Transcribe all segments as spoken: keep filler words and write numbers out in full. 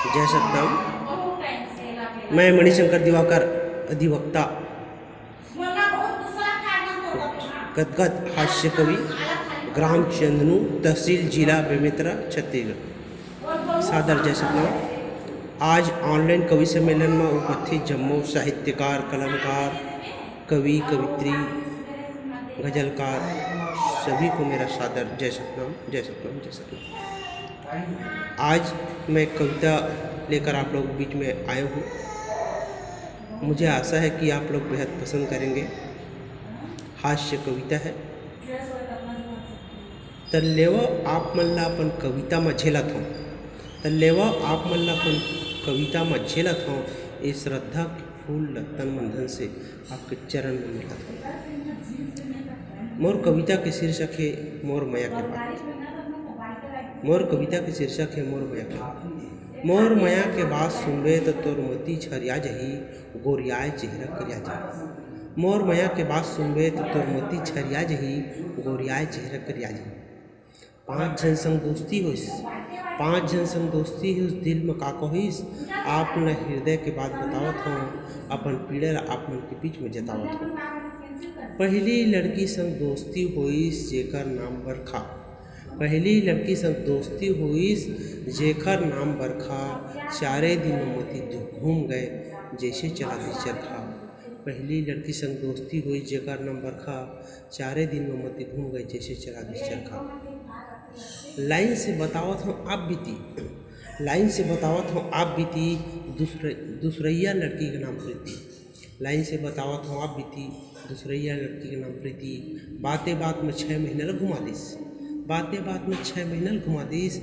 जय सतनाम। मैं मणिशंकर दिवाकर, अधिवक्ता, गदगद हास्य कवि, ग्राम चंदनू, तहसील जिला बेमेतरा, छत्तीसगढ़। सादर जय सतनाम। आज online कवि सम्मेलन में उपस्थित जम्मो साहित्यकार, कलमकार, कवि, कवित्री, गजलकार, सभी को मेरा सादर जय सतनाम, जय सतनाम, जय सतनाम। आज मैं कविता लेकर आप लोगों के बीच में आया हूँ। मुझे आशा है कि आप लोग बेहद पसंद करेंगे। हास्य कविता है। त लेवा आप मन ला अपन कविता म झेलत हव, त लेवा आप मन ला अपन कविता म झेलत हव, ए श्रद्धा के फूल ल तन मन धन से आपके चरण में मिलत हव। मोर कविता के शीर्षक हे मोर मया के बात। मोर कविता के शीर्षक हे मोर मया के बात। मोर मया के बात सुनबे त तोर मति छरिया जही, गोरियाए चेहरा करिया जही। मोर मया के बात सुनबे त तोर मति छरिया जही, गोरियाए चेहरा करिया जही। पांच झन संग दोस्ती होइस, पांच झन संग दोस्ती होइस, दिल म का कहिस, आप ल हृदय के बात बतावत हव, अपन पीड़ा ल आप मन के बीच में जतावत हव। पहली लड़की संग दोस्ती होइस जेकर नाम बरखा, पहली लड़की संग दोस्ती होइस जेकर नाम बरखा, चारे दिन म मति घूम गए जैसे चला दिस चरखा। पहली लड़की संग दोस्ती होइस जेकर नाम बरखा, चारे दिन म मति घूम गए जैसे चला दिस चरखा। लाइन से बतावत हव आप बीती, लाइन से बतावत हव आप बीती, दूसरे, दूसरैया लड़की के नाम प्रीति। लाइन से बतावत हव आप बीती, दूसरैया लड़की के नाम प्रीति। बाते बात में छह महीना ल घुमा दिस, बाते बात में छह महीना ल घुमा दिस,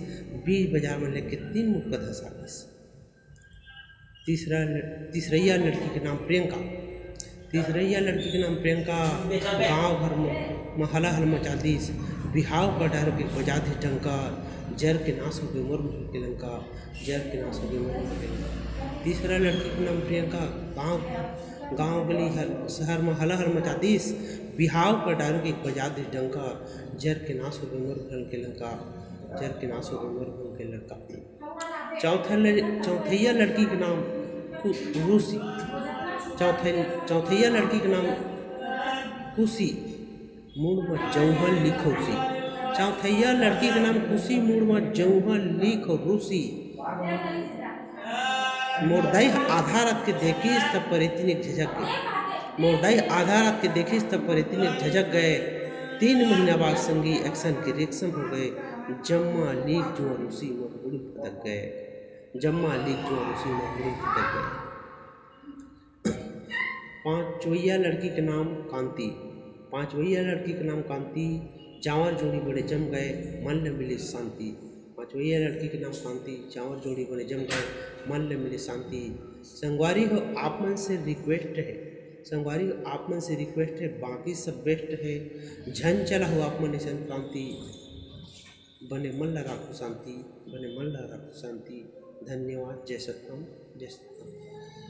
बीच बाजार में लेके तीन मुटका धसा दिस। तीसरा ल-, तीसरैया लड़की के नाम प्रियंका, तीसरैया लड़की के नाम प्रियंका। गांव घर म, म हलाहल मचा दिस, बिहाव कर डार के बजा दिस डंका, जर के नाश हो गए मोर महल के लंका, जर के नाश हो गए मोर महल के लंका। तीसरा लड़की के नाम प्रियंका, गांव, गांव गली हल-, शहर म हलाहल मचा दिस, बिहाव कर डार के बजा दिस डंका, जर के नाश हो गए मोर महल के लंका, जर के नाश हो गए मोर महल के लंका। चौथा ल-, चौथैया लड़की के नाम कु-, रूसी। चौथै-, चौथैया लड़की के नाम कुसी, मुड़ म जौहन ली खौसी। चौथैया लड़की के नाम कुसी, मुड़ म जौहन ली खौसी। मोर दाई आधा रात के देखिस, तब परेतिन एक झझक गए। मोर दाई आधा रात के देखिस, तब परेतिन एक झझक गए। तीन महीना बाद संगी action के reaction हो गए। जम्मा लीक जुआ रूसी मोर मुड़ी फदक गए। जम्मा लीक जुआ रूसी मोर मुड़ी फदक गए। पांचवैया लड़की के नाम कांति। पांचवैया लड़की के नाम कांति। चांवर जोड़ी बड़े जम गए, मन ल मिले शांति। पांचवैया लड़की के नाम कांति। चांवर जोड़ी बड़े जम गए, मन ल मिले शांति। संगवारी हो, आप मन से request है, संगवारी हो, आप मन से request है, बाकी सब best है। झन चला हो आप मन अइसन क्रांति, बने मन ल राखो शांति, बने मन ल राखो शांति। धन्यवाद। जय सतनाम, जय सतनाम।